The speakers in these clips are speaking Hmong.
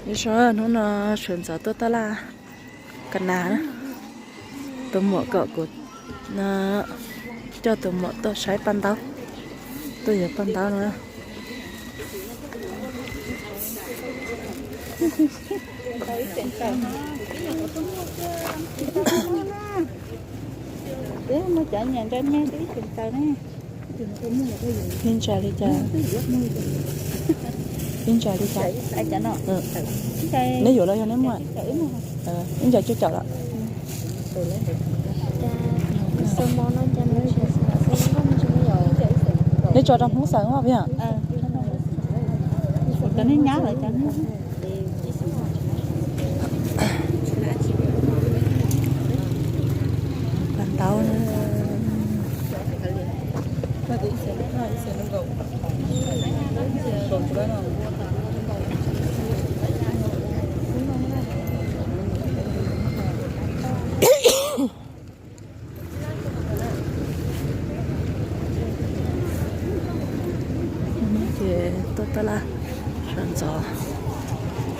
Nyob zoo, hnub no sawv ntxov tuaj taj laj Ka Nas na. Tus muam kom kuv coj tus muam tuaj saib paj ntaub, tuaj yuav paj ntaub no. Ib ntsa li cas? Ib ntsa li cas? Neb yuav los yog neb muag? Ib ntsa cuaj caum lawm. Neb tso rau Hmoob xaws os, yog? Paj ntaub. Ces tuaj taj laj sawv ntxov,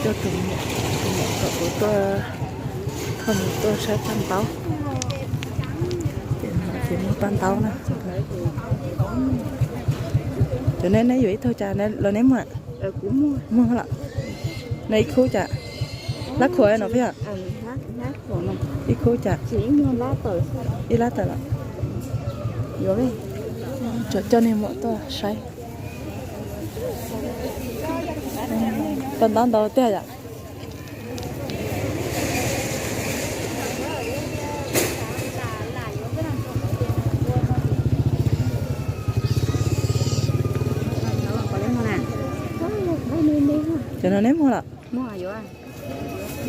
coj tus muam, tus muam kom kuv tuaj, coj nws tuaj saib paj ntaub. Ces no ces muag paj ntaub na. Cov neb, neb yuav ib tug cas los neb muag? Muag lawm. No ib khub cas? Lab khuam no peb yog? Ib khub cas? Ib lab tawm lawm. Coj niag muam tuaj saib. Paj ntaub ntau tiag yom. Cov no neb muag lawm?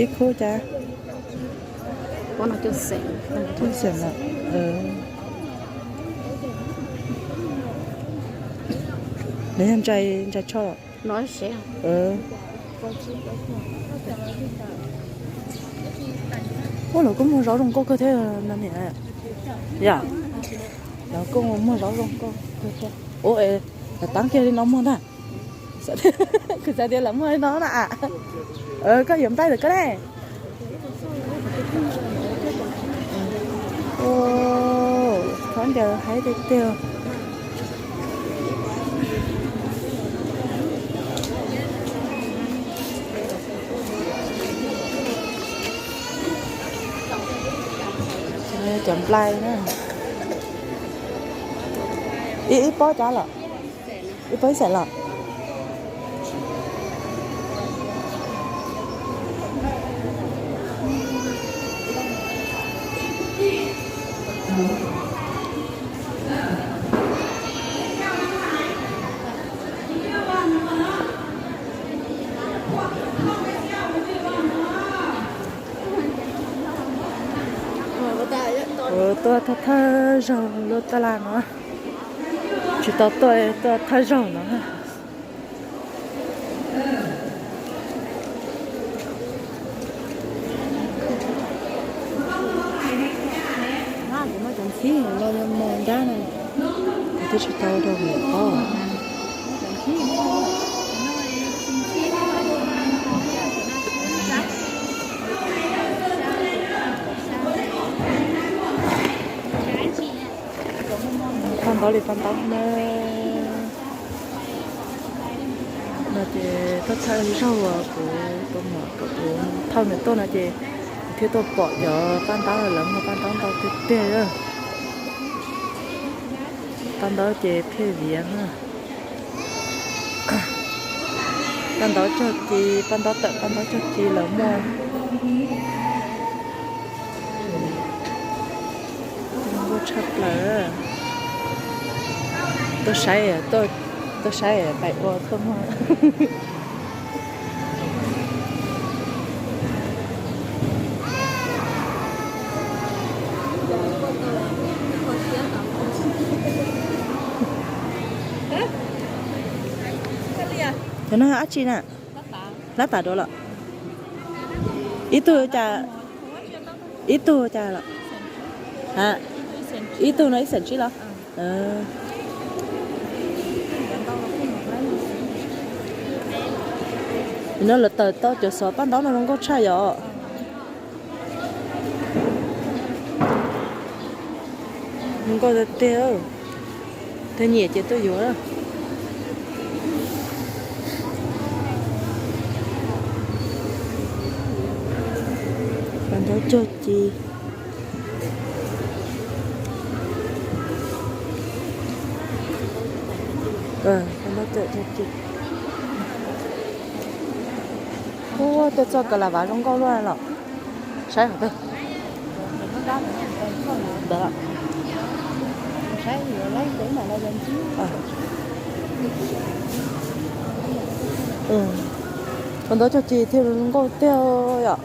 Ib khub cas? Cuaj xeem lawm. Nws yog ntsa, ntsa tsho los? Ua, lawv kuj muag zaub zoo nkauj kawg thiab no niam. Yog, lawv kuj muag zaub zoo nkauj kawg thiab. Ua, lawv tab kiag li no muag ntag. Kuv xav tias lawv muag li no na. Koj yuav nplaig lawm koj ne. Khaub ncaws haib tiag tiag. Cov nplaig na. Ib pob cas los? Ib pob ib xeem los? Kuv tuaj thawj thawj zaug lub taj laj no, tsis tau tuaj, tuaj thawj zaug no. Kuv muaj cov ntxhib los yog mos nrab na, kuv twb tsis tau rau niam paub. Paj ntaub li paj ntaub na. No ces thawj thawj zaug uas kuv tus muam kom kuv thauj nws tuaj no ces kuv thiaj tuaj pom cov paj ntaub, lawv muag paj ntaub ntau tiag tiag. Paj ntaub ces pheej viav na. Paj ntaub cog ci, paj ntaub tawm, paj ntaub cog ci lawv muaj. Zoo nkauj tshaj plaws. Tuaj saib, tuaj saib pais ua tuaj muag. Cov no dab tsi na? Hlab tas dua los? Ib tug cas, ib tug cas los? Ib tug no ib xeem tsib los? No lawv tawm tau cov xov paj ntaub no zoo nkauj tshaj yom. Zoo nkauj tiag tiag. Tej nyiam ces tuaj yuav. Paj ntaub cog ci. Paj ntaub cog ci. Ua tej txoj kav las vav zoo nkauj luaj los. Saib qhov twg? Ntawd. Paj ntaub cog ci thiaj zoo nkauj tiag yom.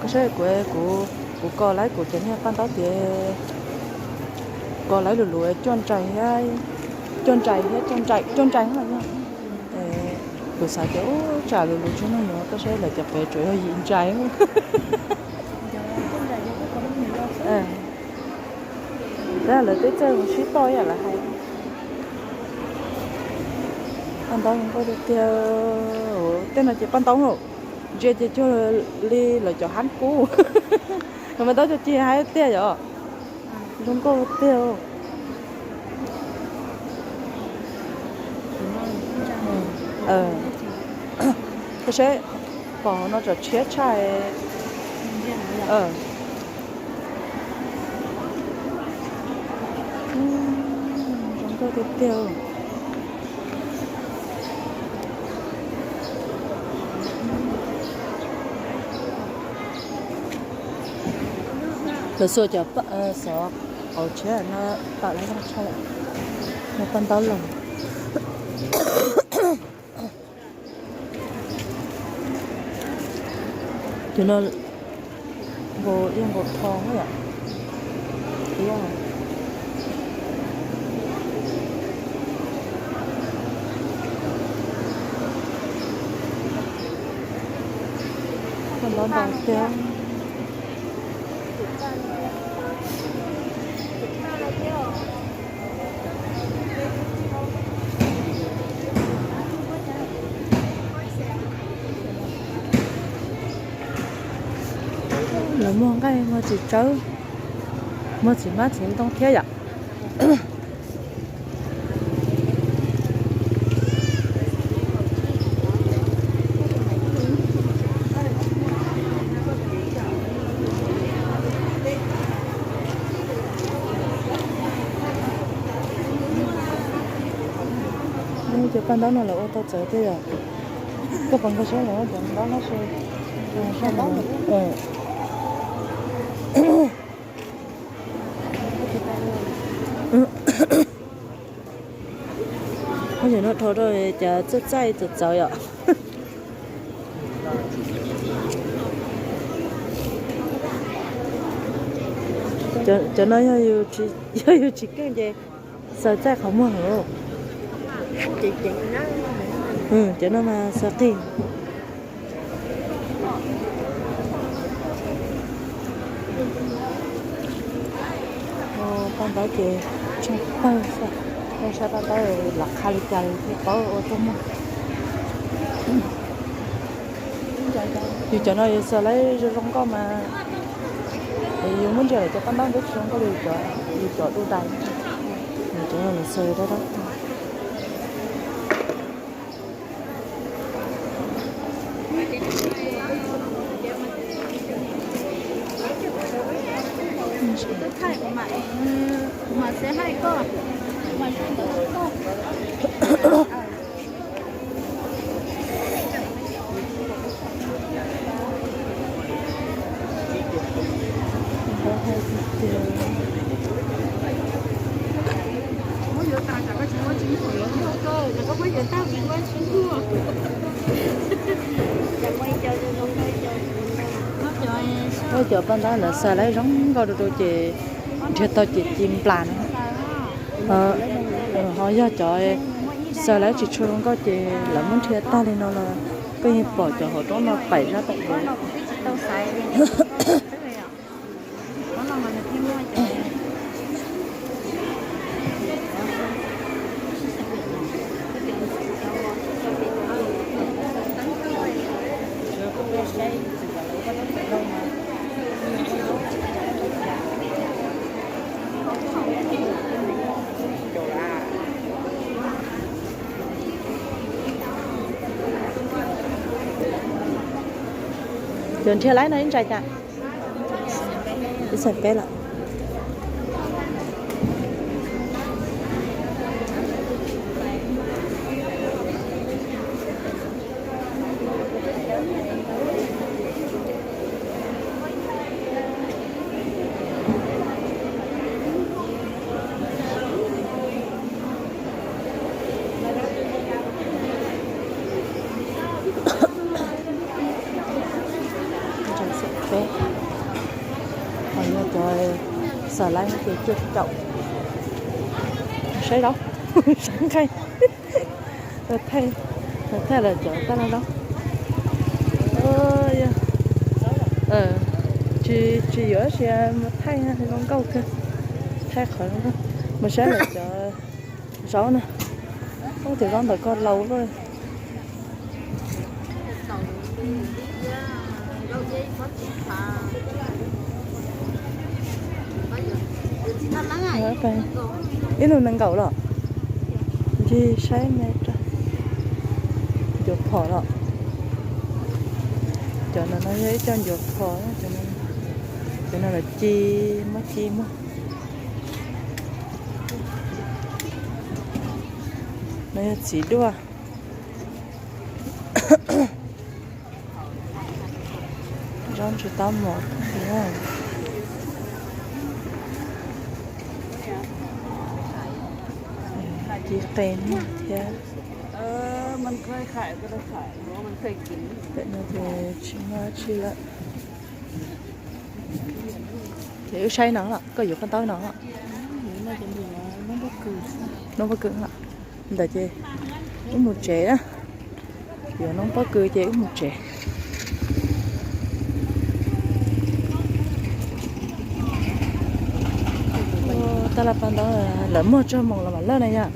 Koj saib kuv, kuv, kuv kos laib kuv cov niag paj ntaub tias, kos laib lus lus cuaj ntsais thiab, cuaj ntsais thiab, cuaj ntsais, cuaj ntsais. Kuv xav tias ub tsam lus lus tsis muaj nyuag, koj saib lawv cov pem tsuas yog yim ntsais. Tab lawv twb txawj sib toj ib yam lawv hais. Paj ntaub zoo nkauj tiag tiag. Tej no ces paj ntaub ntsia ces cuag li lawv cov hab kub. Paj ntaub cog ci hais tiag yom. Zoo nkauj tiag. Koj saib, pom no tseem tshiab tshaj. Zoo nkauj tiag tiag. Lawv xuas cov xov qauv tshiab no tawm lawv zoo tshaj, no paj ntaub los. Ces no nkaus ib nkaus tho yom. Paj ntaub ntau tiag. Lawv muag nqaij muag txiv tsawb, muag txiv hmab txiv ntoo thiab yom. Cov paj ntaub no lawv ua tau txawv thiab yom. Koj puas nkag siab lawv cov ntaub no sab no? Cov no dhau rau cas txaij txaij txawv txawv yom. Cov no yog yus tsis keej ces xaws txaij qhov muag hauv. Cov no mas xaws qig. Paj ntaub ces tsheej pawg xwb, nej saib paj ntaub los qha li cas thiaj paub ua tuaj muag. Yus cov no yus xaws laib zoo zoo nkauj mas yus muab ntsia lawm cov paj ntaub ntuj tsis zoo nkauj li yus cov dub dais. Yus cov no yus xaws dab dab. Cov paj ntaub lawv xaws laib zoo nkauj rau rau ces nrhiav tau ces ci nplas no. Ho yog cov Xav lawv tsis tshua zoo nkauj ces lawv muab nrhiav tag li no los koj yeej pom cov hauv roob no paim zab paim dev. Cov nrhiav laib no ib ntsais cas? Ib txhais peb lawm. Peb, ho yog cov xav laib ces cuaj caum. Saib dab, saib nqaij. Thaij, thaij lawv cov taj laj dab. Tsis, tsis yuav tab sis mus thaij zoo nkauj kawg. Thaij qhov zoo nkauj. Mus saib lawv cov zaub na. Ub, cov zaub ntawm ko laus lawm. Ib lub nees nkaum los. Ncig saib me, ncuav phom los. Cov no no yog ib co ncuav phom, cov no lawv ci, muab ci muag. No yog txiv duaj. Zaub ntsis taub mov. Ci qe thiab. Pem no ces tsis muaj dab tsi lawm. Ces wb saib no los, koj yuav koj taub no. Noob pob kws los. Ntawd ces wb mus tsev na. Yuav noob pob kws ces wb mus tsev. Taj laj paj ntaub lawv muag tsawg moos los mam lawj na yom?